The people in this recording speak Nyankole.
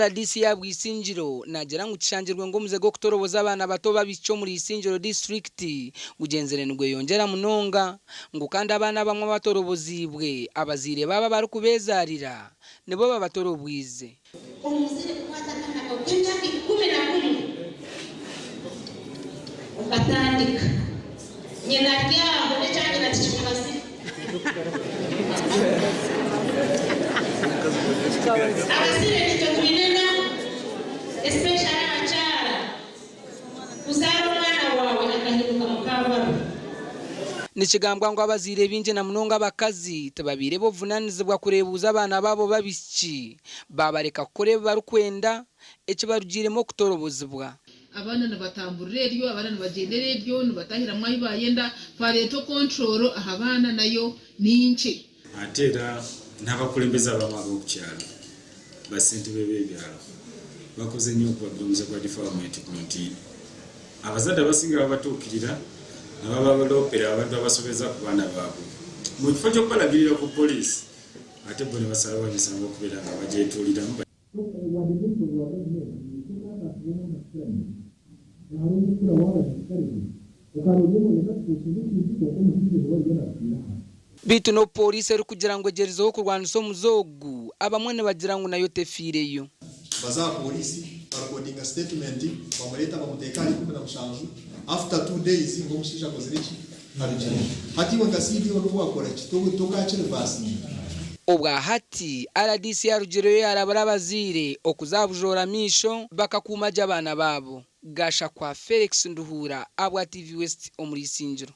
Rdc ya Bwisingiro naagira ngu kishangirwe ngu omuze gw'okutoroboza abaana bato b'abaishiki omuri Isingiro disiturikiti gugyenzire nigweyongyera munonga ngu kandi abaana abamwe abatoroboziibwe abazaire baabo abarikubeezaarira nibo babatorobwize. Omuzaire kukwata akaana kaawe k'emyaka 11 okatandika nyina ari aho n'ekya nyina tikimumazire. Abazaire naitwe twine enaku especially abakyara kuzaara omwana waawe akahinduka mukababi. Nikigambwa ngu abazaire baingi na munonga abakazi tibabaire b'obuvunanizibwa kureebuuza abaana baabo b'abaishiki baabareka kukora ebi barikwenda ekibarugiiremu okutorobozibwa. Abaana nibatamburira eryo, abaana nibagyendera eryo, nibatahiramu ahu bayenda, parental control aha baana nayo ni nkye. Ate era n'abakulembeze abamu ab'oku kyalo, bassentebe b'ebyalo bakoze nnyo okuwagira omuze gwa defilement guno nti abazadde abasinga babatuukirira nga babaloopera abantu abasobezza ku baana baabwe mu kifo ky'okubalagirira ku poliisi ate bo ne basalawo emisango okubeera nga bagyetuuliramu. Beitu n'obu pooriisi erikugira ngu egyerizeho kurwanisa omuze ogu, abamwe nibagira ngu nayo tefiireyo. Baza aha pooriisi barekodinga sitetimenti bamureeta bamuteeka ahari 17 after 2 days ngu omushaija akozire ki? Arugire. Hati iwe nka CDO nobu wakora ki tokakirivasinga. Obwa hati, rdc yarugireyo yarabura abazaire okuza aha bujoora maisho bakakuuma gye abaana baabo. Gashakwa Felix Nduhuura ahabwa TV West omuri Isingiro.